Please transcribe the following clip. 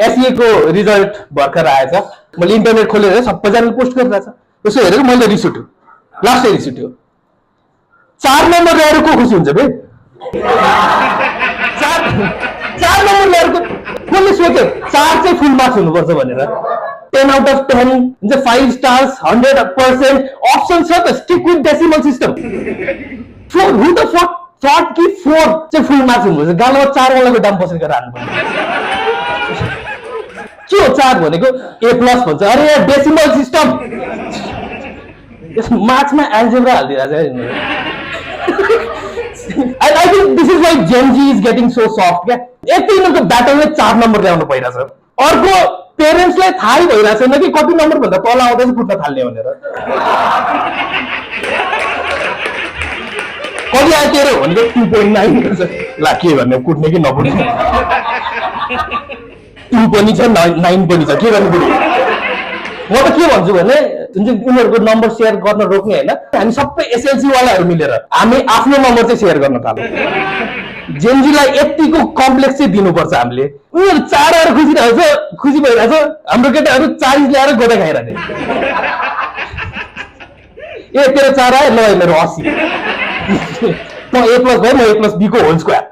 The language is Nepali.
एसए को रिजल्ट भर्खर आएछ मैले इन्टरनेट खोलेर सबैजनाले पोस्ट गरिरहेछ त्यसो हेरेर मैले रिस उठ्यो लास्टै रिस उठ्यो 4 नम्बर ल्याएर को खुसी हुन्छ बे 4 नम्बर ल्याएर कसले सोच्यो 4 चाहिँ फुल मार्क्स हुनुपर्छ भनेर 10 out of 10 हुन्छ 5 stars 100% अप्सन छ त stick with decimal system who the fuck thought कि 4 चाहिँ फुल मार्क्स हुनुपर्छ गालोमा 4 वालाको दाम बसेर गरेर हाल्नुपर्छ के हो 4 भनेको ए प्लस भन्छ अरे यार डेसिमल सिस्टम यस मार्क्समा एल्जेब्रा हालिदिरहेछ I think this is why Gen Z is getting so soft क्या यति यिनीहरूको ब्याटलले 4 नम्बर ल्याउनु परिरहेछ अर्को पेरेन्ट्सलाई थाहै भइरहेको छैन कि कति नम्बर भन्दा तल आउँदैछ फुट्न थाल्ने भनेर कति आयो तेरो भनेको 2.9 ला के भन्ने कुट्ने कि नकुट्ने 2 पनि छ 9 पनि छ के गर्नु म त के भन्छु भने जुन चाहिँ उनीहरूको नम्बर सेयर गर्न रोक्ने होइन हामी सबै एसएलसी वालाहरू मिलेर हामी आफ्नो नम्बर चाहिँ सेयर गर्न थाल्यौँ जेनजीलाई यतिको कम्प्लेक्स चाहिँ दिनुपर्छ हामीले उनीहरू 4 आएर खुसी भइरहेछ हाम्रो केटाहरू 40 ल्याएर गोदा खाइरहेको ए तेरो 4 आयो ल मेरो 80 म ए प्लस भयो म ए प्लस बी को होल स्क्वायर